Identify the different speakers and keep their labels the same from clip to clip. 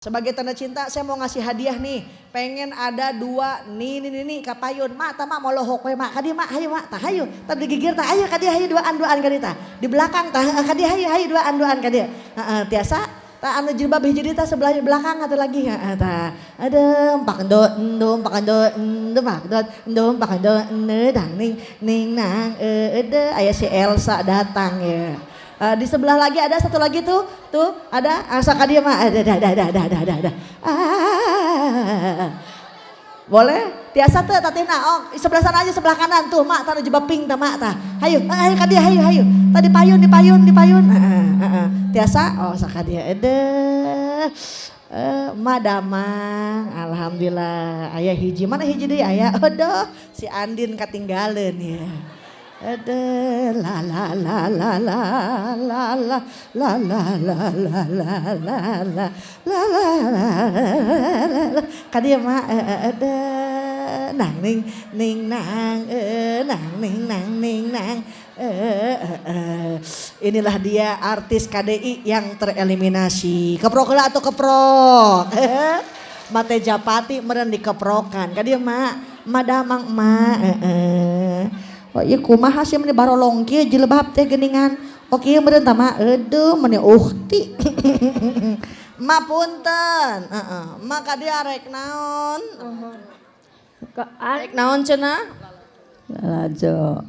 Speaker 1: Sebagai tanda cinta saya mau ngasih hadiah nih. Pengen ada dua nih nih nih, nih kapayun. Mak tah, Mak, molohok we, Mak. Kadieu, Mak, hayu, Mak, tah, hayu. Tah, digigir tah, ayo kadieu, hayu duaan duaan kadieu tah. Di belakang tah, kadieu, hayu hayu duaan duaan kadieu. Heeh, tiasa tah, anu jilbab hiji deui tah, sebelah belakang atau lagi, heeh tah. Aduh, pak endo endo pak endo endo pak endo endo pak endo endo dang ning ning nang ede aya si Elsa datang ya. Di sebelah lagi ada satu lagi tuh, tuh ada asa ka dieu mah ada ada ada ada ada ada ada. Ah. Boleh? Tiasa tuh tatina. Oh, sebelah sana aja, sebelah kanan tuh, Mak, tah, jilbab pink tah, Mak, tah. Hayu, hayu ka dieu, hayu hayu. Tadi payun, di payun, di payun. Heeh, heeh. Tiasa? Oh, sok ka dieu. Edeh. Eh, Mak damang, alhamdulillah. Aya hiji, mana hiji deui aya? Aduh, si Andin katinggaleun ya. Aduh, la la la la la la la la la la la la la la la la la la kadieu, Mak, aduh, nang ning ning nang nang ning nang ning nang. Inilah dia artis KDI yang tereliminasi. Keprok heula atau keprok? Mate Japati meureun dikeprokan. Kadieu, Mak, Mak damang, Mak. Oh iya, kumaha sih meni barolong kieu jilbab teh geuningan. Oh, kieu meureun tah, Mak. Aduh, meni ukti. Mak, punten. Heeh. Mak, ka dieu arek naon? Arek naon cenah?
Speaker 2: Lalajo.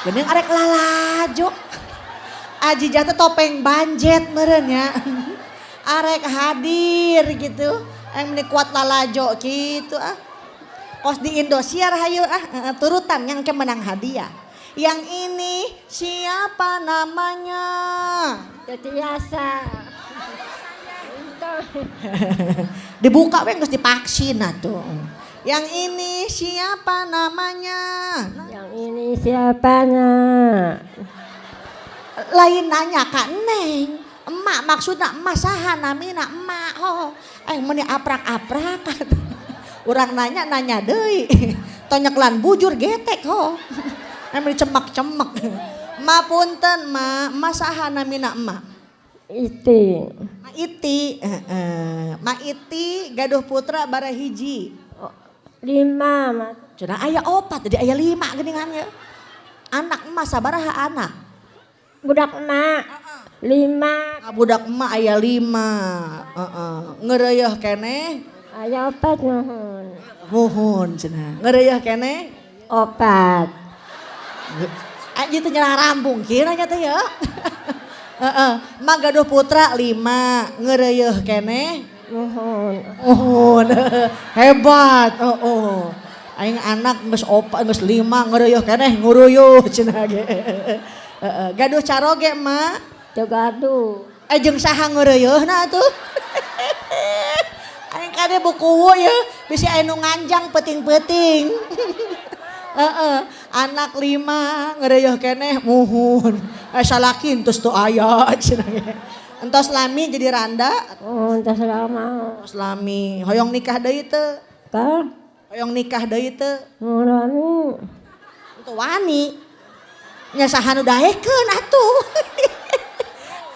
Speaker 1: Geuning arek lalajo. Ajijah teh topeng banjet meureun ya. Arek hadir gitu. Yang meni kuat lalajo gitu ah. Kos di Indosiar hayu ah, turutan yang ke menang hadiah. Yang ini siapa namanya?
Speaker 2: Biasa.
Speaker 1: Dibuka we, geus divaksin atuh. Yang ini siapa namanya?
Speaker 2: Yang ini siapanya?
Speaker 1: Lain nanya ka Neng. Emak maksudna emak saha namina emak. Oh, eh, meni aprak-aprak. Urang nanya nanya deui. Tonyeklan bujur getek ho. Eh, meni cemek-cemek. Ma, punten, Ma, emak saha namina emak?
Speaker 2: Iti.
Speaker 1: Ma Iti, heeh. Ma Iti gaduh putra bara hiji?
Speaker 2: Oh, lima, Mas.
Speaker 1: Cenah aya opat, jadi aya lima geuningan ya. Anak emak sabaraha anak?
Speaker 2: Budak emak. Lima.
Speaker 1: Ah, budak emak aya lima. Heeh. Ngeureuyeh keneh?
Speaker 2: Aya opat, nuhun.
Speaker 1: Muhun cenah. Ngeureuyeh keneh?
Speaker 2: Opat.
Speaker 1: Anjing teh nyerah rambung kieu nanya teh ya. Heeh. Mak gaduh putra lima, ngeureuyeh keneh?
Speaker 2: Nuhun.
Speaker 1: Muhun. Hebat. Heeh. Aing anak geus opat, geus lima, ngeureuyeh keneh nguruyuh cenah ge. Heeh. Gaduh caroge, Mak?
Speaker 2: Teu gaduh.
Speaker 1: Eh, jeung saha ngeureuyeuhna atuh? Aing kade bukuwu ya, bisi aya nu nganjang peuting-peuting. Heeh, anak lima, ngeureuyeh keneh muhun. Eh, salaki entos teu aya cenah ge. Entos lami jadi randa?
Speaker 2: Oh, entos lama.
Speaker 1: Entos lami. Hoyong nikah deui teu?
Speaker 2: Ka?
Speaker 1: Hoyong nikah deui teu?
Speaker 2: Wani.
Speaker 1: Teu wani. Nya saha nu daekeun atuh?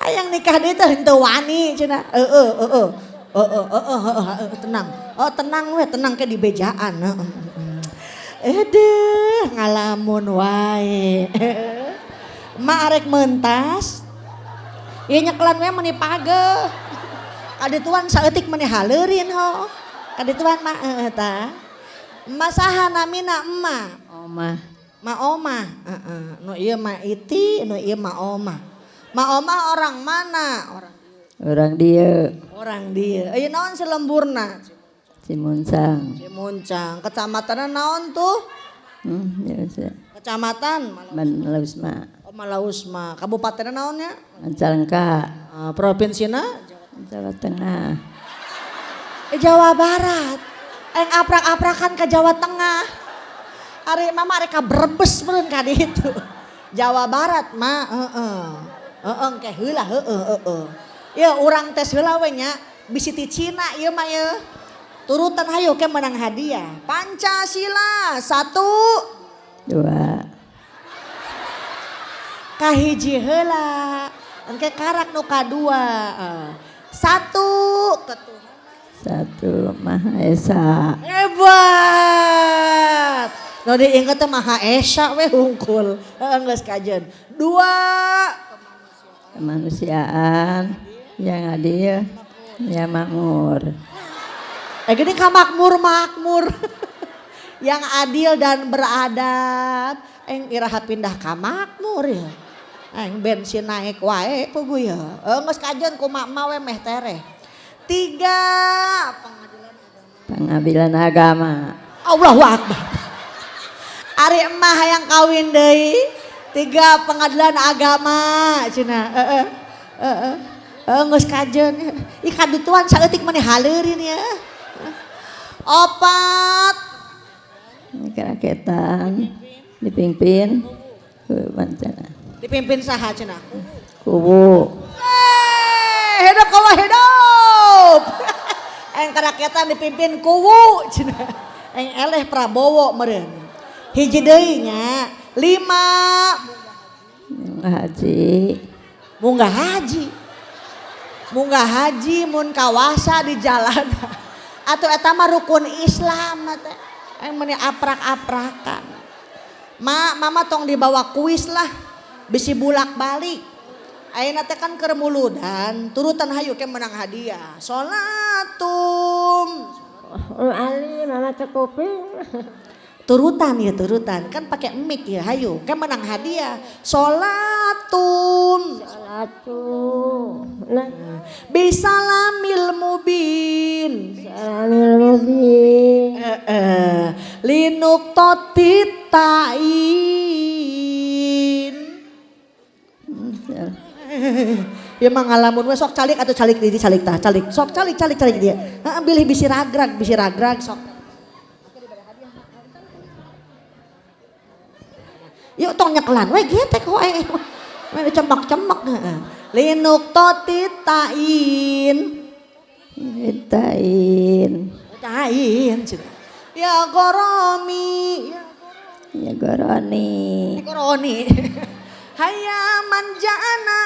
Speaker 1: Hayang nikah deui teh henteu wani cenah. Heeh heeh. Heeh heeh heeh, tenang. Oh, tenang we, tenang ke di bejaan. Heeh. Edeh, ngalamun wae. Mak arek mentas. Ieu nyekelan we meni pageuh. Kadituan saeutik meni haleurin ho. Kadituan, Mak, heeh tah. Emak saha namina emak?
Speaker 2: Omah.
Speaker 1: Ma Omah, heeh. Nu ieu Ma Iti, nu ieu Ma Omah. Ma Omah orang mana? Orang
Speaker 2: Orang dieu.
Speaker 1: Orang dieu. Ieu naon selemburna?
Speaker 2: Cimuncang.
Speaker 1: Cimuncang. Kecamatanna naon tuh?
Speaker 2: Ya, ya.
Speaker 1: Kecamatan
Speaker 2: Malausma.
Speaker 1: Oh, Malausma. Kabupatenna naonnya?
Speaker 2: Majalengka.
Speaker 1: Provinsina?
Speaker 2: Jawa Tengah.
Speaker 1: Eh, Jawa Barat. Yang aprak-aprakan ke Jawa Tengah. Ari mama arek ka Brebes meureun ka ditu. Jawa Barat mah, heeh. Heeh, engke heula, heeh heeh. Ya urang tes heula we nya, bisi ti Cina ieu mah ieu. Turutan hayu ke menang hadiah. Pancasila satu,
Speaker 2: dua.
Speaker 1: Kahiji heula. Engke karak nu kadua. Satu ketuhanan.
Speaker 2: Satu Maha Esa.
Speaker 1: Hebat. Nu diinget teh Maha Esa we hungkul. Heeh, geus kajen. Dua
Speaker 2: kemanusiaan yang adil, yang makmur.
Speaker 1: Eh gini ka makmur makmur. Yang adil dan beradab. Eng iraha pindah ka makmur ya. Eng bensin naik wae puguh ya. Geus kajen ku mak we meh tereh. Tiga
Speaker 2: pengadilan agama.
Speaker 1: Allahu Akbar. Ari emah hayang kawin deui. Tiga pengadilan agama cenah. Heeh. Heeh. Heeh geus kajen. Ih kadutuan saeutik mani haleurin ya. Opat
Speaker 2: kerakyatan dipimpin ku.
Speaker 1: Dipimpin saha cenah?
Speaker 2: Kuwu.
Speaker 1: Hidup kawa hidup. Eng kerakyatan dipimpin kuwu cenah. Eng eleh Prabowo meureun. Hiji deui nya, lima
Speaker 2: munggah haji.
Speaker 1: Munggah haji. Munggah haji mun kawasa di jalan. Atau eta mah rukun Islam teh. Eng meni aprak-aprakan. Ma, mama tong dibawa kuis lah. Bisi bulak-balik. Ayeuna teh kan keur muludan, turutan hayu ke menang hadiah. Sholatum.
Speaker 3: Ali mama cekuping.
Speaker 1: Turutan ya turutan, kan pakai mic ya hayu, ke menang hadiah. Sholatum.
Speaker 3: Sholatu. Nah,
Speaker 1: bisalamil mubin.
Speaker 3: Salamil mubin.
Speaker 1: Linuktotit ta'in. Ya mah ngalamun we sok calik atau calik di calik tah calik sok calik calik calik dia. Heeh bilih bisi ragrag sok. Yuk tong nyekelan we getek wae. We cemek-cemek heeh. Linuktotit ta'in.
Speaker 2: Ta'in.
Speaker 1: Ta'in. Ya goromi.
Speaker 2: Ya goroni.
Speaker 1: Goroni. Hayya manjana.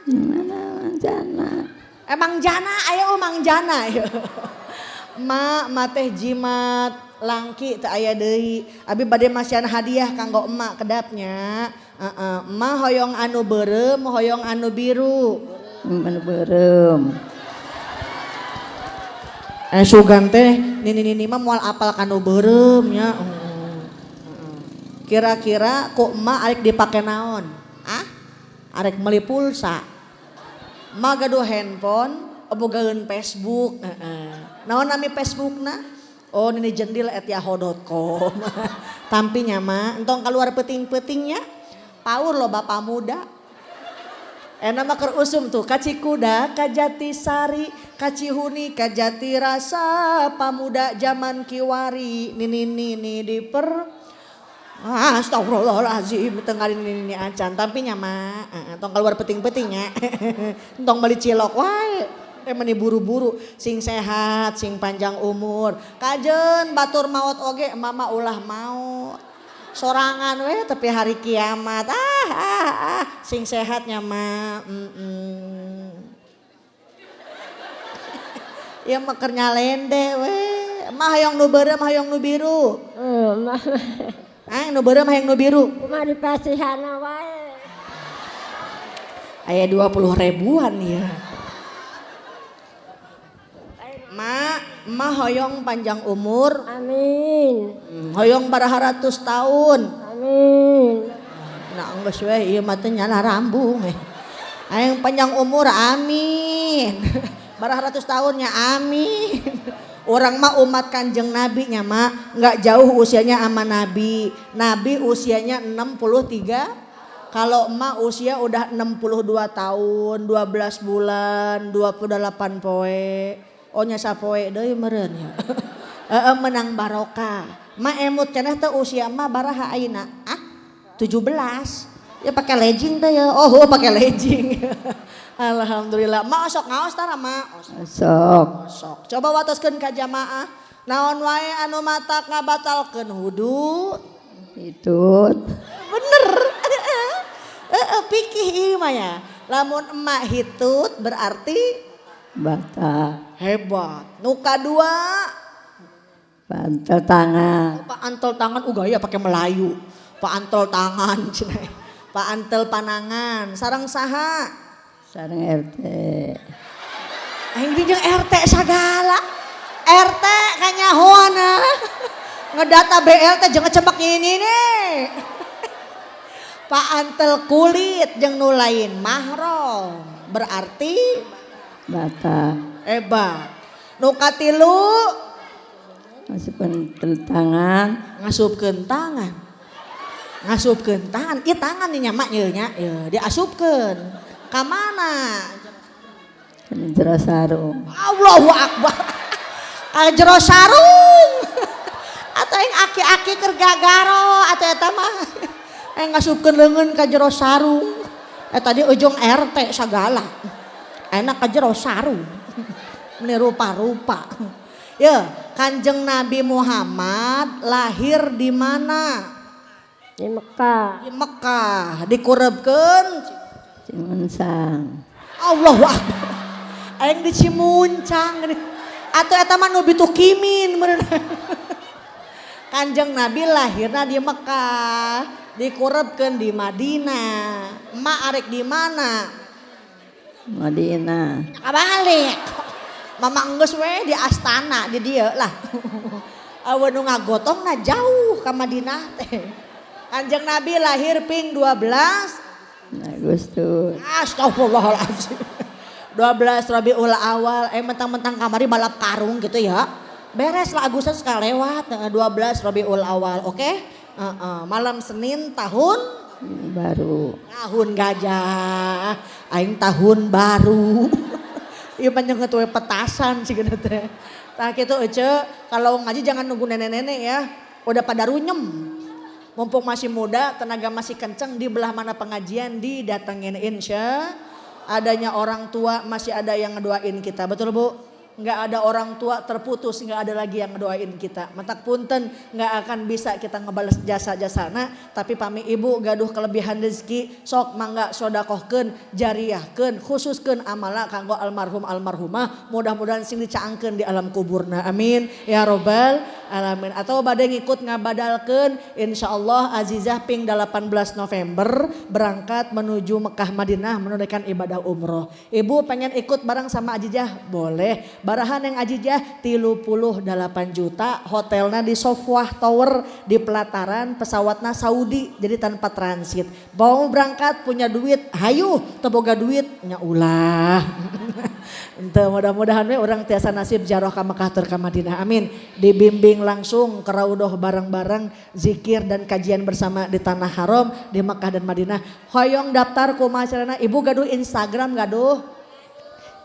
Speaker 2: Mana manjana.
Speaker 1: Emang jana ayo emang jana ayo. Ma mateh jimat langki teu aya deui. Abi bade masihan hadiah kanggo emak kedapnya. Heeh, emak hoyong anu beureum, hoyong anu biru.
Speaker 2: Anu beureum.
Speaker 1: Sugan teh nini-nini mah moal apal kanu beureum nya. Kira-kira ku emak arek dipake naon? Ah? Arek meuli pulsa. Emak gaduh handphone, bogaeun Facebook. Heeh. Naon nami Facebookna? Oh nini jendil @yahoo.com. Tampinya mah entong keluar peting-petingnya. Paur lo bapak muda. Enak mah keur usum tuh Kacikuda, Kajatisari, Kacihuni, Kajati Rasa, pamuda zaman kiwari, nini nini diper. Astagfirullahalazim, tengah nini nini acan, tapi nya mah, tong keluar peting-petingnya, tong beli cilok wae, meni buru-buru, sing sehat, sing panjang umur, kajen batur maot oge, mama ulah maot. Sorangan we tapi hari kiamat sing sehatnya mah. Ya mah keur nyalende we mah hayang nu beureum hayang nu biru. Ah nu beureum hayang nu biru.
Speaker 3: Kumaha dipasihana wae.
Speaker 1: Aya 20 ribuan ya. Ma, ma hoyong panjang umur.
Speaker 3: Amin.
Speaker 1: Hoyong baraha ratus tahun.
Speaker 3: Amin.
Speaker 1: Nah geus we ieu mah teh nyala rambung. Aing panjang umur amin. Baraha ratus tahunnya amin. Orang mah umat Kanjeng Nabi nya mah nggak jauh usianya sama Nabi. Nabi usianya 63. Kalau emak usia udah 62 tahun, 12 bulan, 28 poe. Oh nya sapoe deui meureun ya. Heeh menang barokah. Ma emut cenah teh usia emak baraha ayeuna? Ah 17. Ya pakai legging teh ya. Oh, pakai legging. Alhamdulillah. Ma sok ngaos tara ma?
Speaker 2: Sok.
Speaker 1: Sok. Coba watoskeun ka jamaah. Naon wae anu matak ngabatalkeun wudu?
Speaker 2: Hitut.
Speaker 1: Bener. Heeh, pikih ieu mah ya. Lamun emak hitut berarti
Speaker 2: Bata.
Speaker 1: Hebat. Nu kadua?
Speaker 2: Pantel tangan.
Speaker 1: Pak antel tangan uga ya pakai Melayu. Pak antel tangan cenah. Pak antel panangan. Sareng saha?
Speaker 2: Sareng RT.
Speaker 1: Aing di jeung RT sagala. RT kanyahoana. Ngedata BLT jeung ngecebak ini nih. Pak antel kulit jeung nu lain mahrom. Berarti
Speaker 2: Bata.
Speaker 1: Hebat. Nu katilu?
Speaker 2: Masukkan tangan.
Speaker 1: Ngasupkeun tangan. Ngasupkeun tangan. Ieu tangan nih nya mak nya nya. Ieu diasupkeun. Ka mana?
Speaker 2: Jero sarung.
Speaker 1: Allahu Akbar. Ka jero sarung. Atau yang aki-aki keur gagaro atau eta mah. Ngasupkeun leungeun ka jero sarung. Tadi ujung RT sagala. Enak ka jero sarung. Meni rupa-rupa. Ya, Kanjeng Nabi Muhammad lahir di mana?
Speaker 3: Di Mekah.
Speaker 1: Di Mekah, dikurebkeun
Speaker 2: Cimuncang.
Speaker 1: Allahu Akbar. Aing di Cimuncang. Atau eta mah nu bitukimin meureun. Kanjeng Nabi lahirna di Mekah, dikurebkeun di Madinah. Emak arek di mana?
Speaker 2: Madinah.
Speaker 1: Kabalik. Mama enggeus we di astana di dieu lah. Aweun nu ngagotongna jauh ka Madinah teh. Kanjeng Nabi lahir ping 12
Speaker 2: Agustus.
Speaker 1: Astagfirullahaladzim. 12 Rabiul Awal, mentang-mentang kamari balap karung gitu ya. Beres lah Agustus sekali lewat, 12 Rabiul Awal, oke? Okay? Malam Senin tahun
Speaker 2: baru.
Speaker 1: Tahun gajah, aing tahun baru. Ieu panjang we petasan sih gitu teh. Tah kitu ece, kalau ngaji jangan nunggu nenek-nenek ya. Udah pada runyem. Mumpung masih muda, tenaga masih kenceng, di belah mana pengajian didatengin insya. Adanya orang tua masih ada yang ngedoain kita, betul Bu? Nggak ada orang tua terputus, nggak ada lagi yang ngedoain kita. Matak punten, nggak akan bisa kita ngebales jasa-jasana. Tapi pami ibu gaduh kelebihan rezeki, sok mangga sodakohkeun, jariahkeun, khususkeun amala kanggo almarhum almarhumah. Mudah-mudahan sing dicaangkeun di alam kuburna. Amin ya robbal alamin. Atau bade ngikut ngabadalkeun, insyaallah Azizah ping 18 November berangkat menuju Mekah Madinah menunaikan ibadah umroh. Ibu pengen ikut bareng sama Azizah? Boleh. Barahan yang Azizah 38 juta, hotelnya di Sofwah Tower di pelataran, pesawatnya Saudi, jadi tanpa transit. Mau berangkat punya duit, hayu, teboga duit, nya ulah. Ente mudah-mudahan we orang tiasa nasib jaroh ka Mekah tur ka Madinah. Amin. Dibimbing langsung ke raudhah bareng-bareng zikir dan kajian bersama di tanah haram di Mekah dan Madinah. Hoyong daftar kumaha carana? Ibu gaduh Instagram gaduh?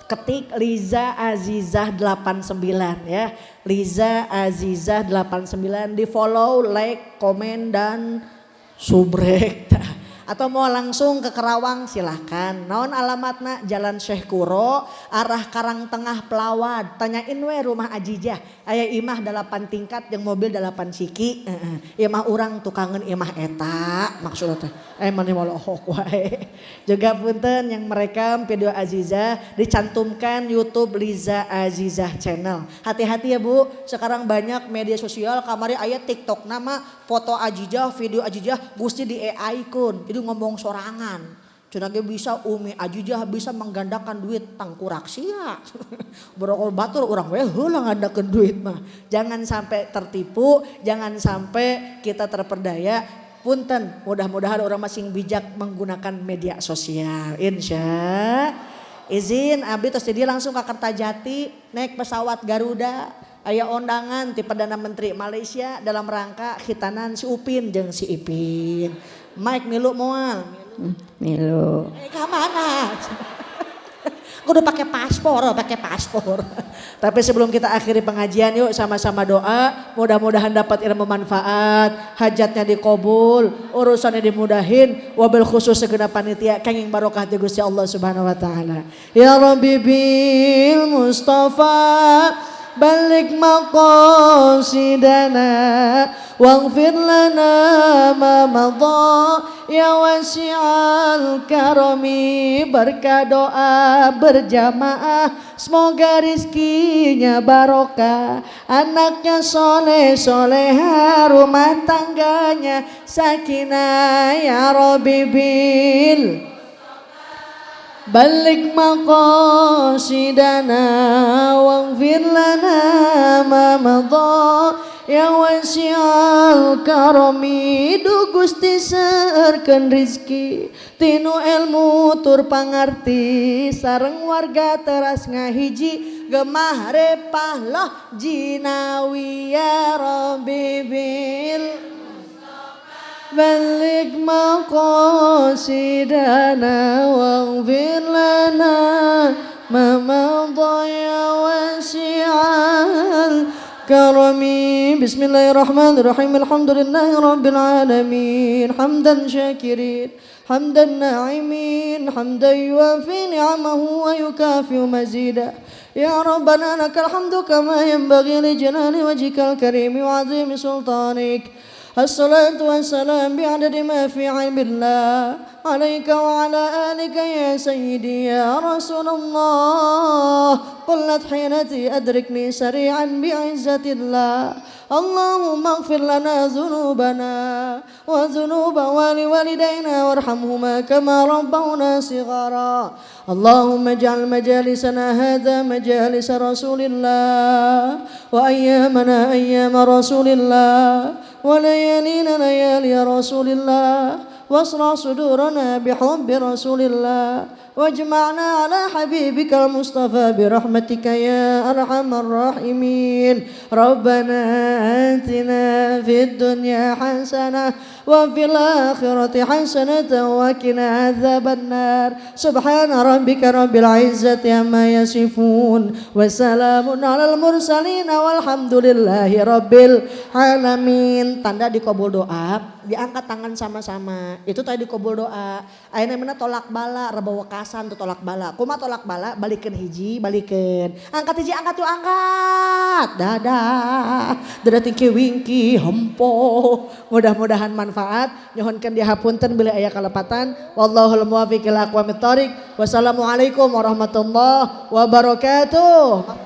Speaker 1: Ketik Liza Azizah 89 ya. Liza Azizah 89 di follow, like, komen dan subrek. Atau mau langsung ke Kerawang silahkan. Naon alamatna? Jalan Syekh Kuro, arah Karang Tengah Pelawad. Tanyain we rumah Azizah. Aya imah 8 tingkat yang mobil 8 siki. Heeh. Imah urang tukangeun imah eta maksudna teh. Mani molohok wae. Juga punten yang merekam video Azizah dicantumkan YouTube Liza Azizah Channel. Hati-hati ya Bu, sekarang banyak media sosial kamari aya TikTok nama foto Azizah, video Azizah gusti di AI kun. Jadi ngomong sorangan. Cenah ge bisa Umi Azizah bisa menggandakan duit tangkurak sia. Borokol batur urang we heula ngandakeun duit mah. Jangan sampai tertipu, jangan sampai kita terperdaya. Punten, mudah-mudahan orang masing bijak menggunakan media sosial. Insya izin abdi tos jadi langsung ke Kertajati naik pesawat Garuda. Aya undangan ti Perdana Menteri Malaysia dalam rangka khitanan si Upin jeung si Ipin. Mike milu moal?
Speaker 2: Milu.
Speaker 1: Ka mana? Kudu pakai paspor, pakai paspor. Tapi sebelum kita akhiri pengajian yuk sama-sama doa. Mudah-mudahan dapat ilmu manfaat, hajatnya dikabul, urusannya dimudahin, wabil khusus segenap panitia kenging barokah di Gusti Allah Subhanahu wa taala. Ya Rabbi bil Mustafa Balligh maqasidana waghfir lana ma madha ya wasi'al karami. Berkah doa berjamaah, semoga rizkinya barokah, anaknya soleh soleha, rumah tangganya sakinah ya Rabbi bil. Balligh maqasidana waghfir lana ma madha ya wasi'al karami. Duh Gusti seueurkeun rizki tinu ilmu tur pangarti, sareng warga teras ngahiji gemah repah loh jinawi ya Rabbi bil. Balligh maqasidana waghfir lana ma madha ya wasi'al karami. Bismillahirrahmanirrahim. Alhamdulillahi rabbil alamin. Hamdan syakirin, hamdan na'imin, hamdan yuwafi ni'amahu wa yukafi'u mazida. Ya Rabbana lakal hamdu kama yanbaghi li jalali wajhikal karim wa 'azimi sultanik. Assalatu wassalam bi'adadi ma fi 'ilmillah alaika wa ala alika ya sayyidi ya Rasulullah. Qullat hilati adrikni sari'an bi'izzatillah. Allahumma ighfir lana dzunubana wa dzunuba walidayna warhamhuma kama rabbawna shighara. Allahumma ij'al majalisana hadza majalis Rasulillah wa ayyamana ayyama Rasulillah wa layalina layali Rasulillah wasra sudurana bihubbi Rasulillah wajma'na ala habibikal mustafa birahmatika ya arhamar rahimin. Rabbana atina fid dunya hasanah wa fil akhirati hasanatan wa qina adzabannar. Subhana rabbika rabbil izzati amma yasifun wa salamun alal mursalin walhamdulillahi rabbil alamin. Tanda dikabul doa, diangkat tangan sama-sama. Itu tadi dikabul doa. Ayeuna mana tolak bala, reba wekasan tuh tolak bala. Kumaha tolak bala? Balikeun hiji, balikeun. Angkat hiji, angkat tuh angkat. Dadah. Dadah tingki wingki hempo. Mudah-mudahan manfaat. Nyuhunkeun dihapunten bilih aya kalepatan. Wallahul muwaffiq ila aqwamit thoriq. Wassalamualaikum warahmatullahi wabarakatuh.